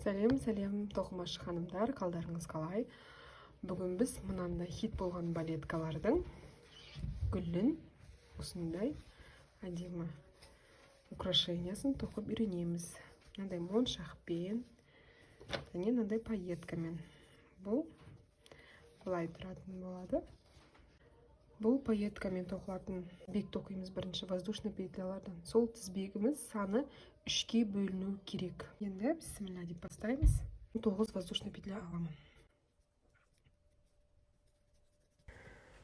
Сәлем, сәлем, тоқымашы ханымдар, қалдарыңыз қалай? Бүгін біз мынандай хит болған балеткалардың гүлін, осындай әдемі украшениясын тоқып үйренеміз. Мынандай моншақпен және мынандай пайеткамен. Бұл былай тұратын болады. Бұл пайеткамен тоқылатын тізбек тоқимыз бірінші воздушный петлялардан. Сол тізбегіміз саны 3-ке бөліну керек. Енді бісміллә деп бастаймыз. 9 воздушный петля аламын.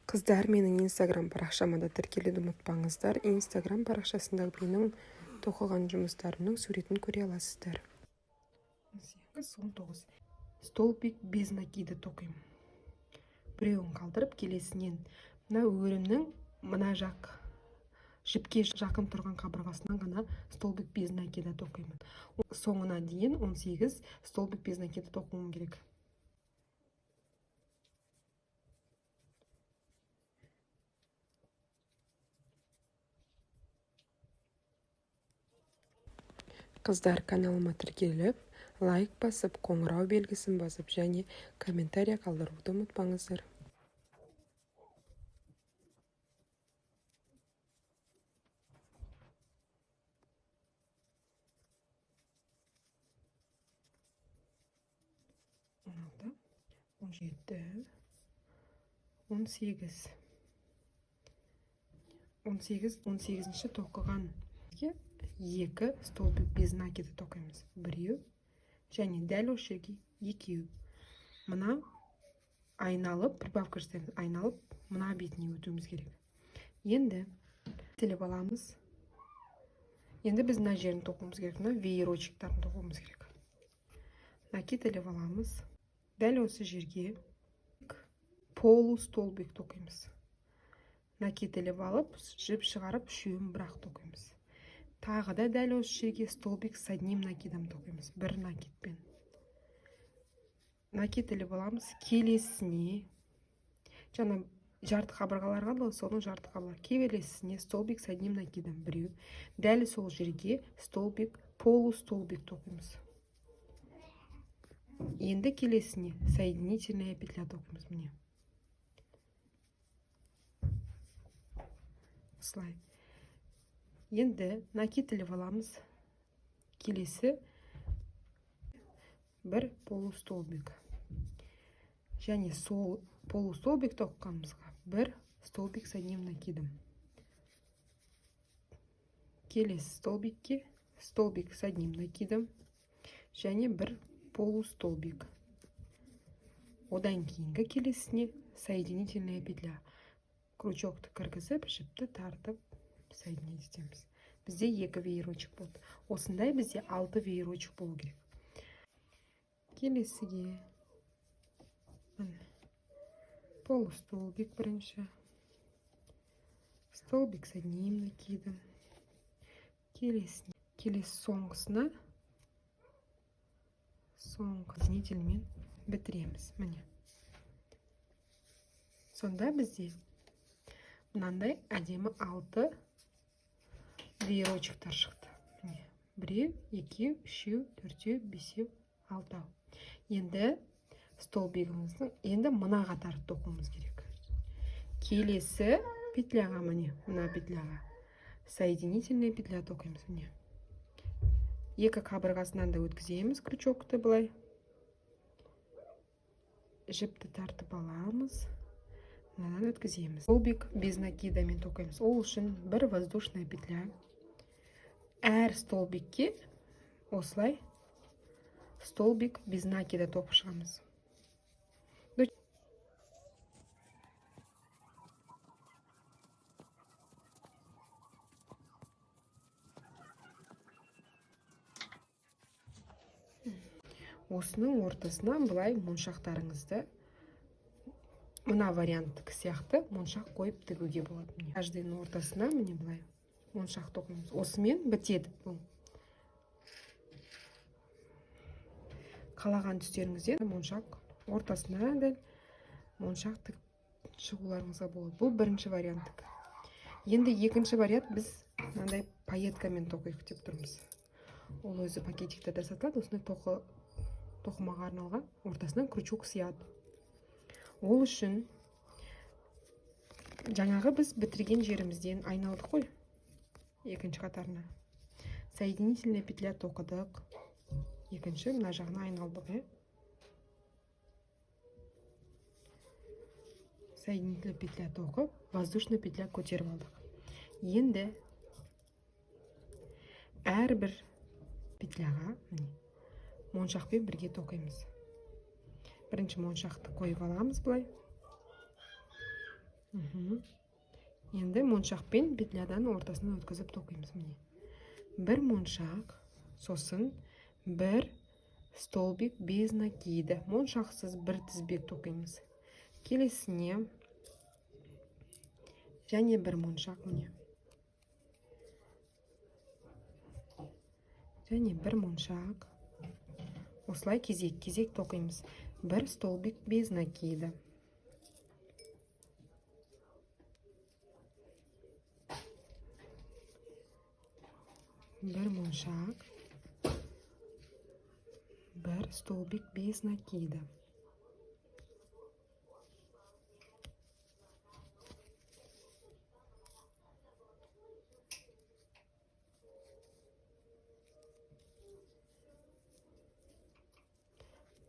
Қыздар, менің инстаграм парақшама да тіркелуді ұмытпаңыздар. Инстаграм парақшасында менің тоқыған жұмыстарымның суретін көре аласыздар. 18, 19. Столбик без накида тоқимын. Біреуін қалдырып, келесінен мына өрімнің мына жақ жіпке жақын тұрған қабырғасынан ғана столбик без накида тоқимын. Соңына дейін 18 столбик без накида тоқуым керек. Қыздар, каналыма тіркеліп, лайк басып, қоңырау белгісін басып және комментария қалдыруды ұмытпаңыздар. 16, 17, 18. 18, 18-ші тоқыған 2 столбик без накида тоқимыз. Біреу және дәл осы жерге екеу. Мына айналып, прибавка жасаймыз, айналып мына бетіне өтуіміз керек. Енді тіліп аламыз. Енді біз мына жерін тоқуымыз керек, мына веерочектарын тоқуымыз керек. Накид іліп аламыз. Дәл осы жерге полустолбик тоқимыз. Накид іліп алып, жіп шығарып, үшеуін бірақ тоқимыз. Тағы да дәл осы жерге столбик с одним накидом тоқимыз, бір накидпен. Накид іліп аламыз. Келесіне жаңа жарты қабырғалар қалды, соның жарты қабырға. Келесіне столбик с одним накидом біреу. Дәл сол жерге столбик, полустолбик тоқимыз. Енді келесіне соединительная петля тоқимыз, міне. Осылай. Енді накид іліп аламыз. Келесі бір полустолбик. Және сол полустолбик тоққанымызға бір столбик с одним накидом. Келесі столбикке столбик с одним накидом және бір полустолбик. Одан кейінгі келесіне соединительная петля. Крючокты кіргізіп, жіпті тартып соединить етеміз. Бізде 2 веерочек болды. Осындай бізде 6 веерочек болу керек. Келесіге полустолбик бірінші, столбик с одним накидом. Келесіне, келесі соңғысына соңғы соединительмен бітіреміз. Міне. Сонда бізде мынандай әдемі 6 веерочектар шықты. Міне. 1, 2, 3, 4, 5, 6. Енді столбигіміздің енді мына қатарды тоқуымыз керек. Келесі петляға, міне, мына петляға соединительная петля тоқимыз, міне. Екі қабырғасынан да өткіземіз крючокты былай. Жіпті тартып аламыз. Мынадан өткіземіз. Столбик без накидамен тоқимыз. Ол үшін бір воздушная петля. Әр столбикке осылай столбик без накида тоқып шығамыз. Осының ортасына былай моншақтарыңызды мына варианттікі сияқты моншақ қойып тігуге болады. Міне, каждыйның ортасына міне былай моншақ тоқимыз. Осымен бітеді бұл. Қалаған түстеріңізден моншақ ортасына дәл моншақ тігіп шығуларыңызға болады. Бұл бірінші варианттікі. Енді екінші вариант, біз мынандай пайеткамен тоқиық деп тұрмыз. Ол өзі пакетиктерде сатылады, осындай тоқы Тоқымаға арналған, ортасынан крючок сияды. Ол үшін жаңағы біз бітірген жерімізден айналдық қой екінші қатарына. Соединительная петля тоқыдық. Екінші мына жағына айналдық, иә. Соединительная петля тоқып, воздушная петля көтеріп алдық. Енді әрбір петляға, міне, моншақпен бірге тоқимыз. Бірінші моншақты қойып аламыз былай. Енді моншақпен петлядан ортасынан өткізіп тоқимыз, міне. Бір моншақ, сосын бір столбик без накида, моншақсыз бір тізбек тоқимыз. Келесіне және бір моншақ, міне. Және бір моншақ. Осылай кезек-кезек тоқимыз. Бір столбик без накида. Бір моншақ, бір столбик без накида.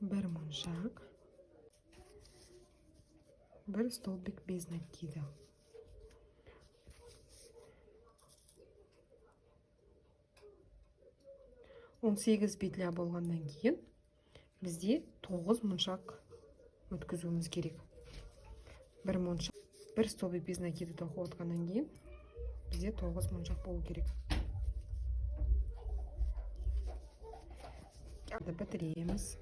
Бір моншақ, бір столбик без накида. 18 петля болғаннан кейін бізде 9 моншақ өткізуіміз керек. Бір моншақ, бір столбик без накида тоқып отқаннан кейін бізде 9 моншақ болу керек. Бітіреміз.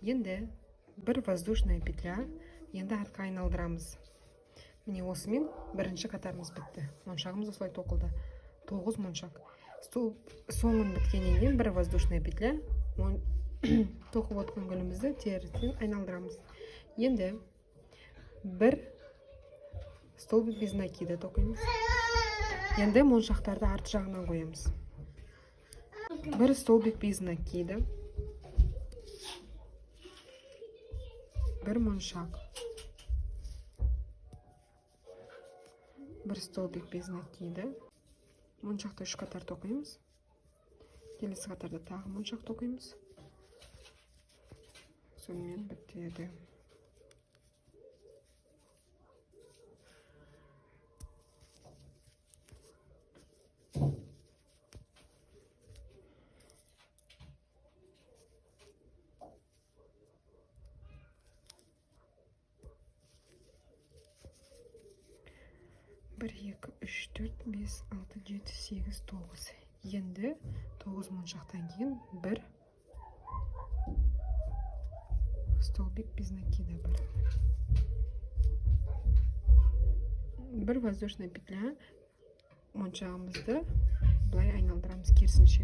Енді бір воздушная петля, енді артқа айналдырамыз. Міне, осымен бірінші қатарымыз бітті. Моншағымыз осылай тоқылды. 9 моншақ. Сол соңын біткеннен кейін бір воздушная петля, тоқып отқан гүлімізді терістен айналдырамыз. Енді бір столбик без накида тоқимыз. Енді моншақтарды арт жағынан қоямыз. Бір столбик без накида. Бір моншақ. Бір столбик без накида. Моншақты 3 қатар тоқимыз. Келесі қатарда тағы моншақ тоқимыз. Сонымен бітеді. 1, 2, 3, 4, 5, 6, 7, 8, 9. Енді 9 моншақтан кейін бір столбик без накида бар. Бір воздушная петля, моншағымызды былай айналдырамыз керісінше.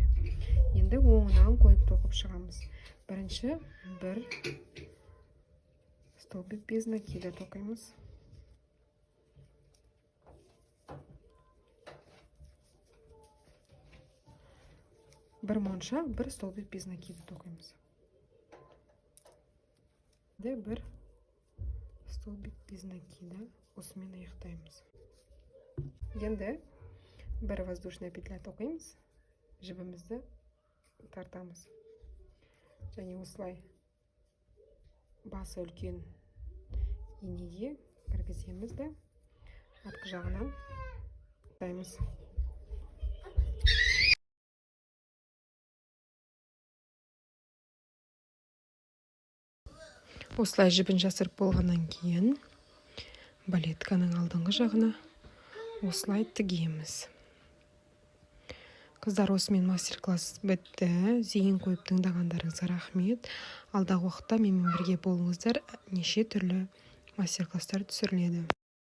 Енді оңынан қойып тоқып шығамыз. Бірінші бір столбик без накида тоқимыз. Бір моншақ, бір столбик без накида тоқимыз. Де бір столбик без накида, осымен аяқтаймыз. Енді бір воздушная петля тоқимыз, жібімізді тартамыз. Және осылай басы үлкен инеге кіргіземіз де артқы жағынан таймыз. Осылай жібін жасырып болғаннан кейін балетканың алдыңғы жағына осылай тігеміз. Қыздар, осымен мастер класс бітті. Зейін қойып тыңдағандарыңызға рахмет. Алдағы уақытта менімен бірге болыңыздар, неше түрлі мастер класстар түсіріледі.